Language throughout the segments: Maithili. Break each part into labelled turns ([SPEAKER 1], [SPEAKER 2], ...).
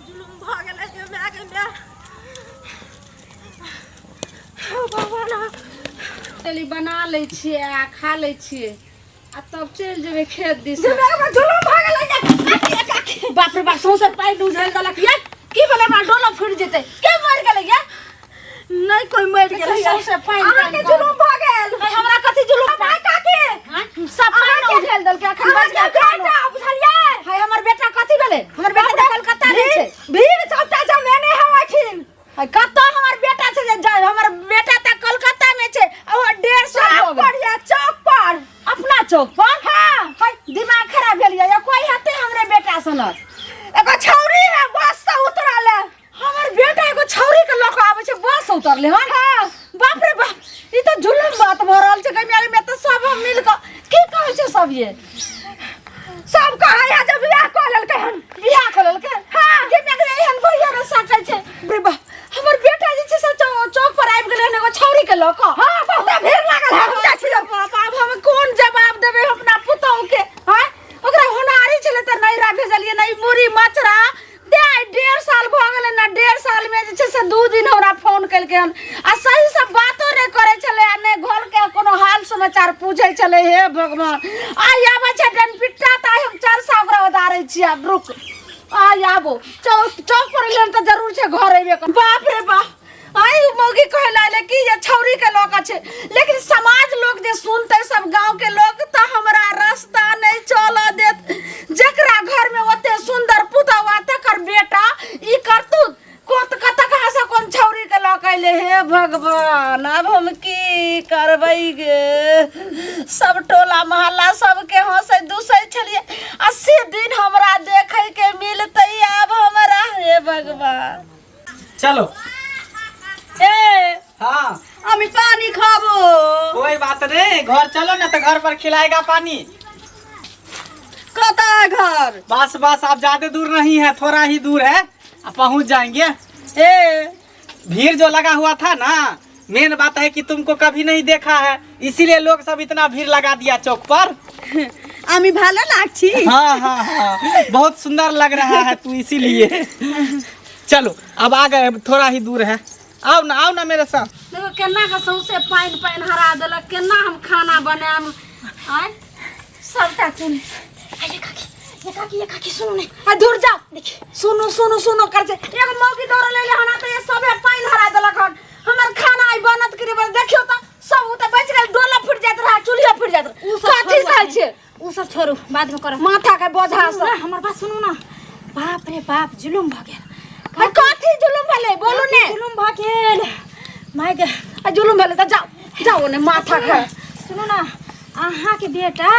[SPEAKER 1] जुलुम भऽ गेलै गे माय गे माय। हे भगवान।
[SPEAKER 2] चली बना लै छियै आ खा लै छियै आ तब चलि जेबै खेत दिस।
[SPEAKER 1] जुलुम भऽ गेलै गे काकी, काकी।
[SPEAKER 2] बाप रे बाप, सौंसे पानि उझलि देलक ये। की भेलै? हमरा डोला फुटि जेतै। के मरि गेलै ये?
[SPEAKER 1] नहि, कोइ मरि गेलै।
[SPEAKER 2] सौंसे पानि
[SPEAKER 1] अहाँके जुलुम भऽ गेल।
[SPEAKER 2] हमरा कथी जुलुम?
[SPEAKER 1] माय काकी।
[SPEAKER 2] सब पानि उझलि देलकै। अखन बचि गेल
[SPEAKER 1] अहाँके बेटा, बुझलियै?
[SPEAKER 2] हाय, हमर बेटा कथी भेलै? हमर बेटा तऽ कलकत्ता रहै छै।
[SPEAKER 1] भीड़ सबटा जमेने है ओहिठिन।
[SPEAKER 2] हाय, कतऽ हमर बेटा छै जे जाय? हमर बेटा तऽ कलकत्ता मे छै आ ओ 150
[SPEAKER 1] चौक
[SPEAKER 2] भऽ गेल।
[SPEAKER 1] पर ये, चौक पर।
[SPEAKER 2] अपना चौक पर?
[SPEAKER 1] हाँ।
[SPEAKER 2] हाय, दिमाग खराब भेल ये? कोई हेतै हमरे बेटा सनक?
[SPEAKER 1] एगो छौरी है, बस से उतरल है।
[SPEAKER 2] हमर बेटा एगो छौरी के लऽ कऽ आबै छै, बस उतरले हन?
[SPEAKER 1] हाँ।
[SPEAKER 2] बाप रे बाप, ई तऽ जुलुम बात भऽ रहल छै। गै माय, तऽ सब हम मिल कऽ की कहै छै सब ये?
[SPEAKER 1] सब कहै है जे बियाह कऽ लेलकै हन।
[SPEAKER 2] बियाह कऽ लेलकै?
[SPEAKER 1] हाँ।
[SPEAKER 2] गे माय गे, एहन भैया रे सकै छै? रे बाप, हमर बेटा जे छै से चौक पर आबि गेलै हन एगो छौरी के लऽ कऽ।
[SPEAKER 1] हाँ, बहुते भीड़ लागल है, हम जाइ छी।
[SPEAKER 2] बाप, आब हम कोन जवाब देबै अपना पुतहु के? आँय, ओकरा होनहारी छलै तऽ नैहरा भेजलियै ने। ई मुड़ी मचरा दे, आइ 1.5 साल भऽ गेलै ने। 1.5 सालमे जे छै से 2 दिन हमरा फोन केलकै हन आ सहीसँ बातो नहि करै छलै आ नहि घरके कोनो हाल समाचार पूछै छलै। हे भगवान, आइ आबै छै डनपिट्टा तऽ आइ हम चरसा ओकरा उतारै छियै। आब रुक, आइ आबो। चौक चौक पर एलै हन तऽ जरूर छै घर अयबे कर। बाप रे बाप, आइ उ मौगी कहै लागलै कि जे छौरी के लऽ कऽ छै, लेकिन समाज लोग जे सुनतै, सब गांव के लोग, तऽ हमरा रास्ता नहि चलऽ देत। जकरा घर में ओते सुंदर पुतहु आ तकर बेटा ई करतूत कोत कतऽ कहाँ से कोन छौरी के लऽ कऽ अयलै। हे भगवान, आब हम की करबै गे? सब टोला मोहल्ला सबके हंसै दुसै छलियै आ से दिन हमरा देखै के मिलतै आब हमरा? हे भगवान।
[SPEAKER 3] चलो।
[SPEAKER 1] ए।
[SPEAKER 3] हाँ।
[SPEAKER 1] हम पानी खाबो।
[SPEAKER 3] कोई बात नहीं, घर चलो ना तो घर पर खिलाएगा पानी।
[SPEAKER 1] कतऽ है घर?
[SPEAKER 3] बस बस, आप ज्यादा दूर नहीं है, थोड़ा ही दूर है, आप पहुंच जाएंगे।
[SPEAKER 1] ए।
[SPEAKER 3] भीड़ जो लगा हुआ था ना, मेन बात है कि तुमको कभी नहीं देखा है, इसीलिए लोग सब इतना भीड़ लगा दिया चौक पर।
[SPEAKER 1] আমি ভালো লাগছি?
[SPEAKER 3] हाँ हाँ हाँ, बहुत सुंदर लग रहा है तू, इसीलिए। चलो, अब आ गए, थोड़ा ही दूर है। आओ ना, आओ ना मेरे साथ।
[SPEAKER 2] देखो केना के सौंसे पानि पानि हरा देलक। केना हम खाना बनायब? आँय, सबटा चुन।
[SPEAKER 4] ये काकी, ये काकी, ये काकी, सुनू ने।
[SPEAKER 2] आ दूर जाओ। सुनू सुनू सुनू कर छै। एगो मौगी दौड़ल एलै हन तऽ ये सबे पानि हरा देलक हन। हमर खाना आइ बनत कि नहि बनत? देखियौ तऽ, सब उ तऽ बचि गेल, डोला फुटि जाइत रहै, चूल्हियो फुटि जाइत रहै।
[SPEAKER 4] उ सब
[SPEAKER 2] कथी
[SPEAKER 4] छोड़ू।
[SPEAKER 2] खाइ छियै?
[SPEAKER 4] उ सब छोड़ू, बाद में करब।
[SPEAKER 2] माथा के बोझा
[SPEAKER 4] सुनू
[SPEAKER 2] से
[SPEAKER 4] ना, हमर बात सुनू ना। बाप रे बाप, जुलुम भऽ गेल।
[SPEAKER 2] आ कथी जुलुम भेलै? बोलू ने।
[SPEAKER 4] जुलुम भऽ गेल माय गे।
[SPEAKER 2] आ जुलुम भेलै तऽ जाउ जाउ ने माथा खा।
[SPEAKER 4] सुनू ना, अहाँके बेटा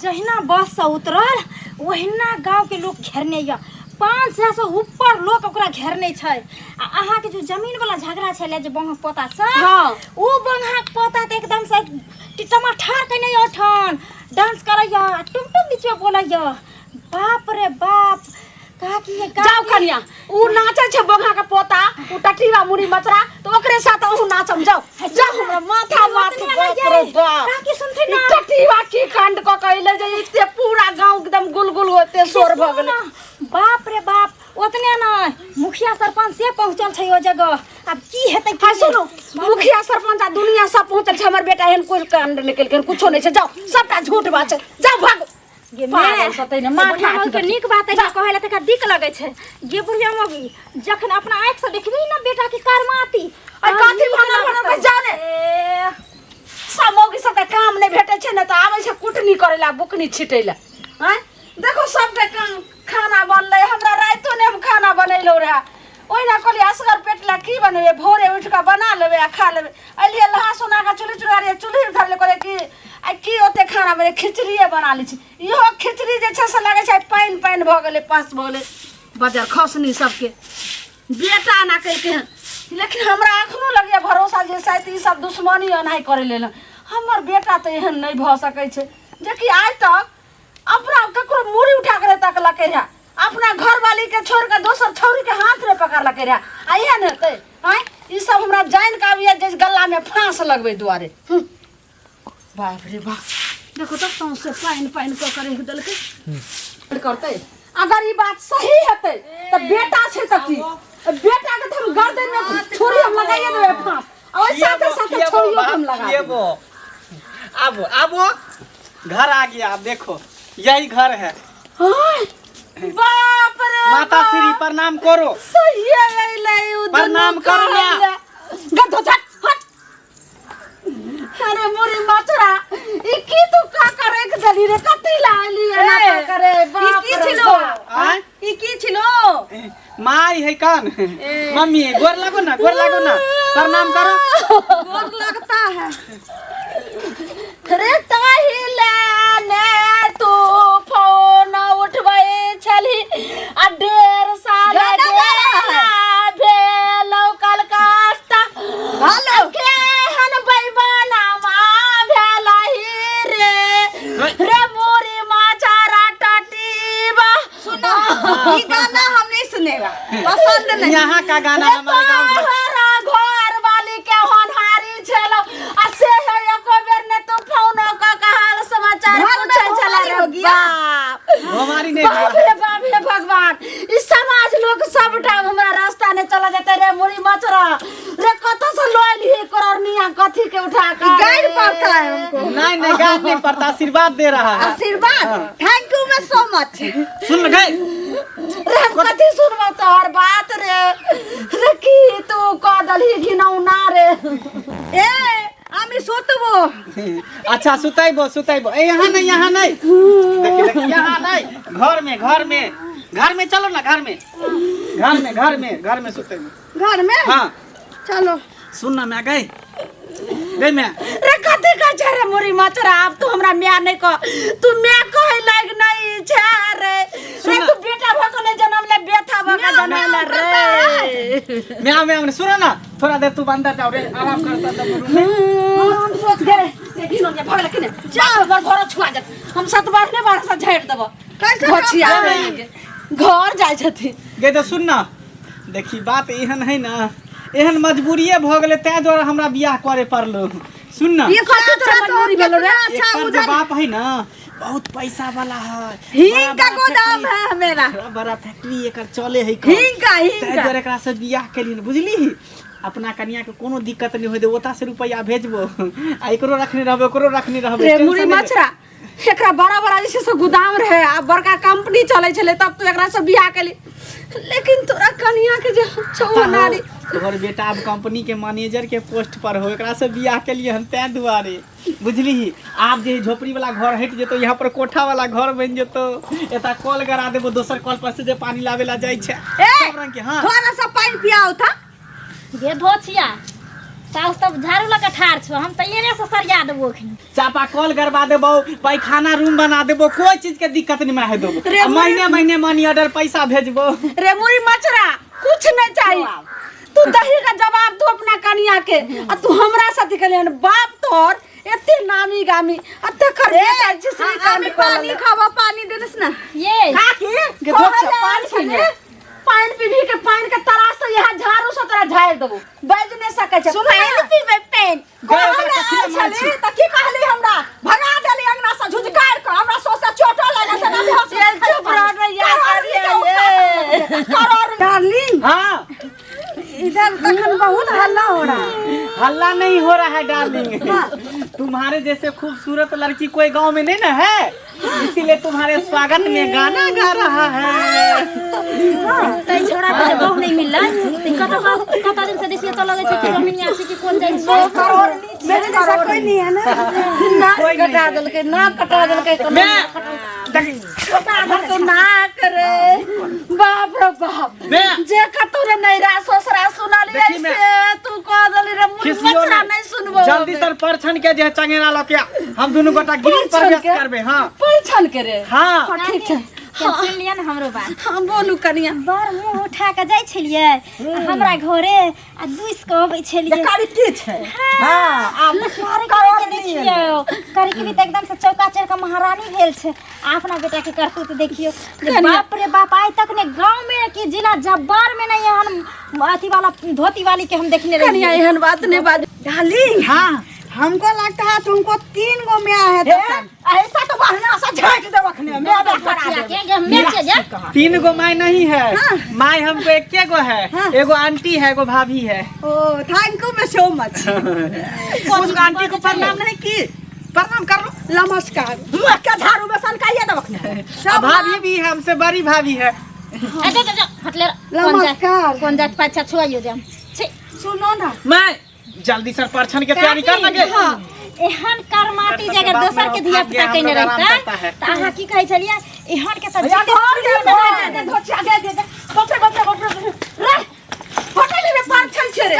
[SPEAKER 4] जहिना बस से उतरल, ओहिना गांव के लोग घेरने यऽ। 500 से ऊपर लोग ओकरा घेरने छै। आ अहाँके जो जमीन वाला झगड़ा छलै जे बंगक पोता से, उ बंगक पोता तऽ एकदम से टमाटर केने यऽ, ओठन डांस करैया, टुम टुम बीच में बोलैया। बाप रे बाप, काकी ये
[SPEAKER 2] जाउ कनिया, उ नाचै छै बोघा के पोता, उ टटीवा मुड़ी मचरा, तऽ ओकरे साथ अहूँ नाचम। जाउ जाउ, हमरा माथा माथ। बाप रे बाप।
[SPEAKER 4] काकी सुनथिन
[SPEAKER 2] ई
[SPEAKER 4] ना।
[SPEAKER 2] टटीवा की कांड कऽ के अइलै जे एते पूरा गाँव एकदम गुलगुल होते शोर भऽ गेलै?
[SPEAKER 4] बाप रे बाप, ओतने नहि, मुखिया सरपंच से पहुँचल छै ओ जगह। आब की हेतै की
[SPEAKER 2] हाँ
[SPEAKER 4] नहि?
[SPEAKER 2] सुनू, मुखिया सरपंच आ दुनिया सब पहुँचल छै, हमर बेटा एहन कोई कांड नहि केलकै, कुछो नहि छै। जाउ, सबटा झूठ बात छै, जाउ भागू।
[SPEAKER 4] गे माय,
[SPEAKER 2] पागल सतै ने माथा
[SPEAKER 4] बुढ़िया मौगी के नीक बात है कहै लए तकरा दिक लगै छै। गे बुढ़िया मौगी, जखन अपना आँखि से देखबी ना बेटा के करमाती,
[SPEAKER 2] अरे कथी भनर भनर बस, जाउ ने।
[SPEAKER 4] ए,
[SPEAKER 2] सब मौगी सबके काम नहि भेटै छै ने तऽ आबै छै कुटनी करै लए, बुकनी छिटै लए। आँय देखो, सबके काम खाना बनलै, हमरा रातिो नहि हम खाना बनेलहुँ रहए। ओहिना कहलियै असगर पेट लए की बनेबै, भोरे उठि कऽ बना लेबै आ खा लेबै। एलियै नहा सोना कऽ चूल्ही चुल्हारियै, चूल्ही धरले, कहलियै कि आइ की ओते खाना बने, खिचड़िए बना लै छी। इहो खिचड़ी जे छै से लगै छै पानि पानि भऽ गेलै, पास भऽ गेलै। बजर खसनी सबके बेटा एना केलकै हन, लेकिन हमरा एखनो लगैए भरोसा जे शायद ई सब दुश्मनी एनाही करै लेल। हमर बेटा तऽ एहन नहि भऽ सकै छै, जेकि आइ तक अपना ककरो मूड़ी उठा के नहि तकलकै रहए, अपना घरवाली के छोड़ के दोसर छौरी के हाथ नहि पकड़लकै रहए, आ एहन हेतै? आँय, ई सब हमरा जानि के आबैया जे गल्ला में फांस लगबै दुआरे। बाप रे बाप, देखो तऽ सौंसे पानि पानि कऽ के राखि देलकै। करतै अगर ई बात सही हेतै तऽ बेटा छै तऽ की बेटा के तऽ हम गर्दन में छुरी हम लगाइए देबै फांस आ ओहि साथे साथे छुरियो के हम लगा देबै।
[SPEAKER 3] अब अब घर आ गया, अब देखो यही घर है।
[SPEAKER 2] हाय, बाप रे
[SPEAKER 3] माता श्री प्रणाम करो।
[SPEAKER 2] सही अइलै उ दुनू।
[SPEAKER 3] प्रणाम करू ना।
[SPEAKER 2] कहैले। गधो झट हट। अरे मुरी मचरा, ई की तू का करे के देली रे? कथी ला अइली एना का करे?
[SPEAKER 1] ई
[SPEAKER 2] बाप
[SPEAKER 1] की
[SPEAKER 2] रे
[SPEAKER 1] छिलो?
[SPEAKER 2] बाप।
[SPEAKER 3] आय?
[SPEAKER 1] ई की छिलो?
[SPEAKER 3] माई है कान मम्मी, गोर लागो ना, गोर लागो ना, प्रणाम करो।
[SPEAKER 1] गोर लगता है।
[SPEAKER 2] रे ताही ले ने तू फोन उठबै छली आ 1.5 साल
[SPEAKER 1] गाना गा रहा है।
[SPEAKER 2] भेलौ कलकत्ता।
[SPEAKER 1] हेलो।
[SPEAKER 2] केहन बैबनामा भेलही रे, रे मोरी माछारा टटीबा।
[SPEAKER 1] सुनो, ई गाना हम नहीं सुनेगा, पसंद नहीं।
[SPEAKER 3] यहाँ का गाना हमारे गाँव में।
[SPEAKER 2] तोहरा घर वाली के होनहारी छलो आ से है एको बेर ने तू फोन क के हाल समाचार
[SPEAKER 1] घर में
[SPEAKER 2] पूछै छला।
[SPEAKER 1] होनहारी
[SPEAKER 2] रे
[SPEAKER 1] हो गया।
[SPEAKER 2] बाप
[SPEAKER 3] हमारी नहीं हुआ
[SPEAKER 2] बाप
[SPEAKER 3] है।
[SPEAKER 2] रे बाप, हे भगवान, ई समाज लोग सबटा हमरा रास्ता ने चला जेते। रे मुड़ी मचरा रे, कत से लोयल ही करनिया कथी के उठा के
[SPEAKER 1] गाइड पड़ता है हमको।
[SPEAKER 3] नहीं नहीं, गान नहीं पड़ता, आशीर्वाद दे रहा है।
[SPEAKER 1] आशीर्वाद, thank you मैं सो मच।
[SPEAKER 3] सुन गए?
[SPEAKER 2] रे हम कथी सुनबो तोहर बात रे? रे की तू कह दलही घिनौना रे?
[SPEAKER 1] ए, हम सुतबो।
[SPEAKER 3] अच्छा, सुतैबो सुतैबो। ए, यहाँ नहीं, यहाँ नहीं, देखिए देखिए, यहाँ नहीं, घर में, घर में, घर में चलो ना, घर में, घर में, घर में, घर में सुतैबो।
[SPEAKER 1] घर में।
[SPEAKER 3] हाँ।
[SPEAKER 1] चलो।
[SPEAKER 3] सुन ना मैं गई गई मैं।
[SPEAKER 2] रे कथी कहै छै रे मुरी मचरा? आब तू हमरा माय नहि कह, तू माय कहै लायक नहि छै रे। रे
[SPEAKER 3] सुन।
[SPEAKER 2] तू बेटा भऽ कऽ नहि जनम ले, बेथा भऽ कऽ जनम ले रे।
[SPEAKER 3] मैं मैं सुनो ना, थोड़ा देर तू अंदर जाओ रे, आराम करता तब रूम में।
[SPEAKER 2] हम सोच गए घिनो के भगल कि नहि जाओ, हमर घर छुआ जात, हम सत बार ने बार से झाड़ि देबो।
[SPEAKER 1] कैसे?
[SPEAKER 2] घोचिया घर जाइ छथिन।
[SPEAKER 3] गे तो सुन ना, देखी बात एहन है ना, एहन मजबूरिए भऽ गेलै, ताहि दुआरे हमरा बियाह करे पड़लो। सुन ना।
[SPEAKER 1] ये
[SPEAKER 2] कथी
[SPEAKER 1] अच्छा
[SPEAKER 2] तोरा
[SPEAKER 1] तो
[SPEAKER 2] मजबूरी भेलो रे?
[SPEAKER 1] कितना अच्छा
[SPEAKER 3] एकर जे
[SPEAKER 1] उधर
[SPEAKER 3] बाप है ना, बहुत पैसा वाला है।
[SPEAKER 1] हींग
[SPEAKER 3] बड़ा
[SPEAKER 1] का
[SPEAKER 3] बड़ा
[SPEAKER 1] गोदाम
[SPEAKER 3] फैक्ट्री-
[SPEAKER 1] है मेरा।
[SPEAKER 3] बड़ा बड़ा फैक्ट्री एकर चले है कम।
[SPEAKER 1] हींग का, हींग
[SPEAKER 3] ताहि
[SPEAKER 1] का।
[SPEAKER 3] दुआरे एकरा से बियाह केलियन, बुझली? अपना कनिया के कोनो दिक्कत नहीं होय दे, ओता से रुपया भेजबो आ एकरो रखने रहबो, ओकरो रखने रहबो।
[SPEAKER 2] रे
[SPEAKER 3] टेंशन
[SPEAKER 2] मुरी
[SPEAKER 3] नहीं ले।
[SPEAKER 2] मछरा, एकरा बड़ा बड़ा जे छै से गोदाम रहे आ बड़का कंपनी चलै छलै, तब तू एकरा से बियाह केली, लेकिन तोरा कनिया के जे छौ नारी।
[SPEAKER 3] तोहर बेटा अब कंपनी के मैनेजर के पोस्ट पर हो, एकरा से बियाह के लिए हम तैं दुआरे, बुझली? आब जे झोपड़ी वाला घर हटि जेतो, यहाँ पर कोठा वाला घर बनि जेतो, एता कल गड़ा देबो, दोसर कल पर से जे पानी लावे ला जाइ छै।
[SPEAKER 1] ए,
[SPEAKER 3] सब रंग के, हाँ।
[SPEAKER 1] थोड़ा सा पानी पियाओ था।
[SPEAKER 4] गे धोछिया साउस तब झाड़ू लऽ कऽ ठाढ़ छौ, हम तऽ एने से सरिया देबो अखनी।
[SPEAKER 3] चापा कल गड़बा देबो, पैखाना रूम बना देबो, कोई चीज के दिक्कत नहीं है देबो।
[SPEAKER 2] रे
[SPEAKER 3] आ महीने महीने मनी ऑर्डर पैसा भेजबो।
[SPEAKER 2] रे मुरी मचरा, कुछ नहीं चाहिए, तू दही का जवाब तू अपना कनिया के आ तू हमरा साथी के बाप तोर एते नामी गामी आ तकर बेटा जे छै से कांड
[SPEAKER 1] हमें
[SPEAKER 2] कऽ
[SPEAKER 1] पानी
[SPEAKER 2] लेलक।
[SPEAKER 1] खावा, पानी देलस ना।
[SPEAKER 4] ये
[SPEAKER 2] काकी
[SPEAKER 3] गे धोप छै,
[SPEAKER 2] पानी पीने, पानि पीबी के पानि के तरास तऽ यहाँ झाड़ू से तोरा झाड़ि देबो, बाजि नहि सकै छै।
[SPEAKER 1] सुन ना।
[SPEAKER 2] पानि पीबै पानि।
[SPEAKER 3] गए ओकरा
[SPEAKER 1] हमरा
[SPEAKER 3] कथी लए
[SPEAKER 1] आयल
[SPEAKER 3] मारै छी?
[SPEAKER 1] छली तऽ की कहली? हमरा भगा देली अंगना से झुझकार कऽ, हमरा सोसे चोटो लागल तऽ अभी हम
[SPEAKER 2] चल चुप रह रे यार, करिए।
[SPEAKER 1] करोड़ डार्लिंग।
[SPEAKER 3] हाँ।
[SPEAKER 1] इधर तखन बहुत हल्ला हो रहा है।
[SPEAKER 3] हल्ला नहीं हो रहा है डार्लिंग, तुम्हारे जैसे खूबसूरत लड़की कोई गांव में नहीं ना है, इसीलिए तुम्हारे स्वागत में गाना गा रहा है।
[SPEAKER 4] तै छोड़ा के जे बहु नहि मिललै तऽ कतऽ कतऽ दिन से देखिए तऽ लगै छै कि जमीन छै कि कोन जाइ छै।
[SPEAKER 1] मेरे जैसा कोई नहीं है ना।
[SPEAKER 2] नाक
[SPEAKER 3] कोई नहीं
[SPEAKER 2] कटा
[SPEAKER 3] है।
[SPEAKER 2] देलकै, नाक कटा देलकै कोनो।
[SPEAKER 3] मैं देख-
[SPEAKER 2] तो नाक रे, बाप रे बाप।
[SPEAKER 3] मैं
[SPEAKER 2] जे कतौ रे नैरा ससुरा सुनलियै
[SPEAKER 3] देखी मैं-
[SPEAKER 2] से तू कह देली रे मुड़ी
[SPEAKER 3] खिसियो
[SPEAKER 2] मचरा
[SPEAKER 3] नहीं।
[SPEAKER 2] नहीं सुनबो।
[SPEAKER 3] जल्दी सर परछन के जे है चंगेरा लऽ के हम दुनू गोटा गृह
[SPEAKER 2] परछन
[SPEAKER 3] प्रवेश
[SPEAKER 2] के?
[SPEAKER 3] करबे, हाँ।
[SPEAKER 2] पैछन के रे?
[SPEAKER 3] हाँ।
[SPEAKER 2] हाँ, ठीक छै।
[SPEAKER 4] के सुनि लिअ ने हमरो बात।
[SPEAKER 2] हाँ, बोलू कनिया।
[SPEAKER 4] बड़ मुँह उठा कऽ जाइ छलियै आ हमरा घरे आ दुसि कऽ अबै छलियै।
[SPEAKER 1] कारी की छै?
[SPEAKER 4] हाँ, आब करी के देखियौ, करी के भी तऽ एकदम से चौका चढ़ कऽ महारानी भेल छै आ अपना बेटा के करतूत देखियौ जे बाप रे बाप, आइ तक ने गाँव में कि जिला जब्बार में नहीं एहन अथी वाला धोती वाली के हम देखने
[SPEAKER 2] कनिया
[SPEAKER 4] रहियै।
[SPEAKER 2] एहन बात नहि बाजू।
[SPEAKER 1] डार्लिंग।
[SPEAKER 3] हाँ।
[SPEAKER 1] हमको लगता है तुमको तीन गो माय है तखन। ऐसा तो बढ़िया से झाँक देब अखने मैं करा देब।
[SPEAKER 3] तीन गो my नहीं है, my हमको एके गो है। एगो आंटी है, एगो भाभी है।
[SPEAKER 1] ओ thank you मैं सो मच।
[SPEAKER 3] उसको आंटी को प्रणाम नहीं की? प्रणाम कर लो।
[SPEAKER 1] नमस्कार। मुँह के झाड़ू में सनकाइए देब अखने।
[SPEAKER 3] आ भाभी भी है, हमसे बड़ी भाभी है।
[SPEAKER 1] नमस्कार।
[SPEAKER 4] कोन जात पाछा छुआइयो जाम।
[SPEAKER 1] सुनो ना
[SPEAKER 3] मैं जल्दी सर परछन के तैयारी कर लगे।
[SPEAKER 4] एहन करमाटी जे अगर दोसर के धिया पुता कइने रहितै त अहाँ की कहै छलियै एहन के सब्जी
[SPEAKER 2] घर के धोचिया दे दे बाप रे बाप रे बाप रे रे होटल में परछन छै रे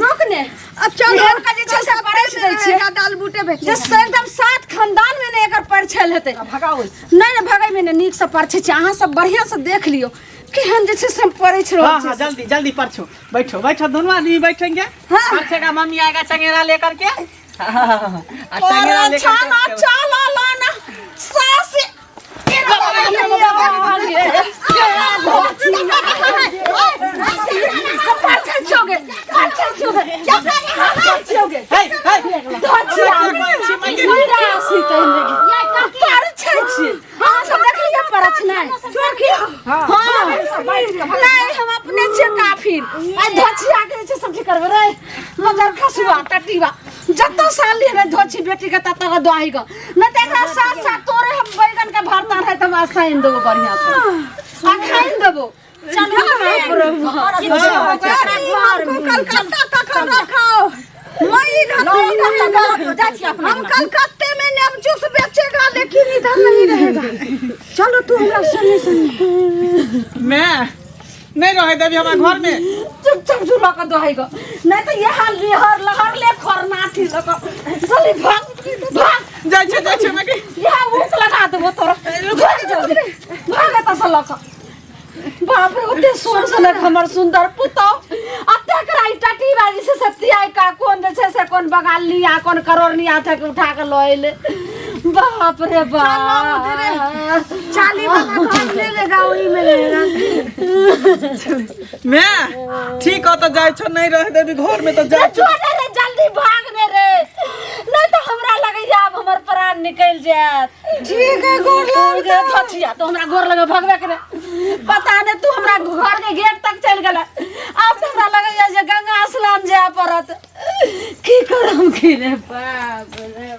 [SPEAKER 2] रोक ने।
[SPEAKER 1] अब चल
[SPEAKER 2] एहन का जे छै से परछ दै छियै।
[SPEAKER 1] दाल बूटे बेचे
[SPEAKER 2] जे से एकदम सात खानदान में ने एकर परछल हेतै।
[SPEAKER 1] भगाओ।
[SPEAKER 2] नहि नहि भगै में ने नीक से परछै छै। अहाँ सब बढ़िया से देख लियौ केहन जे छै से हम परछ रहल
[SPEAKER 3] हाँ
[SPEAKER 2] छी।
[SPEAKER 3] हाँ जल्दी जल्दी परछो, बैठो बैठो दोनों आदमी बैठेंगे।
[SPEAKER 2] हाँ।
[SPEAKER 3] परछेगा मम्मी आएगा चंगेरा लेकर के। आ चंगेरा लेकर
[SPEAKER 2] छाना
[SPEAKER 3] के
[SPEAKER 2] चला लाना सास
[SPEAKER 3] हे हे
[SPEAKER 2] हम अपने छियै काफिर आ धोछिया के जे छै सब ठीक करबै रे मगर खसुआ टटीवा जतऽ साल लिए धोछी बेटी के ततऽ के दोही के नहि तऽ एकरा साथ साथ तोरे हम बैगन के भरता रहै तऽ हमरा साइन देबो बढ़िया से आ खाइन देबो।
[SPEAKER 1] हमको कलकत्ता तक रखाओ, मैं इधर नहीं रहूंगा। हम कलकत्ते में नेम जूस बेचेगा लेकिन इधर नहीं रहेगा। चलो तू हमरा संगे संगे।
[SPEAKER 3] मैं नहीं रहे देवी हमारे घर में।
[SPEAKER 2] चुपचाप झूला के दोहाई गो नहीं तो ये हाल बिहर लहर ले खरनाठी लक जल्दी भाग भाग
[SPEAKER 3] जाइ छै जाइ छै मैं के
[SPEAKER 2] यहाँ ऊख लगा देबो तोरा भाग जल्दी भाग एतऽ से लक। बाप रे ओते सोर सनक हमर सुंदर पुतौ आ तकरा ई टटी बाजी से सत्याई का कोन जे छै से कोन बगाल लिया कोन करोड़ लिया तक उठा के लऽ एलै। बाप रे बाप
[SPEAKER 1] चाली वाला घर ले लेगा वही में रहेगा।
[SPEAKER 3] मैं ठीक हो तो जाइ छो, नहीं रह देबी घर में तो जाइ छो।
[SPEAKER 2] छोड़ रे जल्दी भाग ने रे नहीं तो हमरा लगैया आब हमर प्राण निकल जायत।
[SPEAKER 1] ठीक है गोर लग
[SPEAKER 2] गे धोचिया तो हमरा गोर लगे भगवे के पता नहीं तू हमरा घर के गेट तक चल गेल। आब तो हमरा लगैया जे गंगा स्नान जाय पड़त। की करम की रे बाप रे।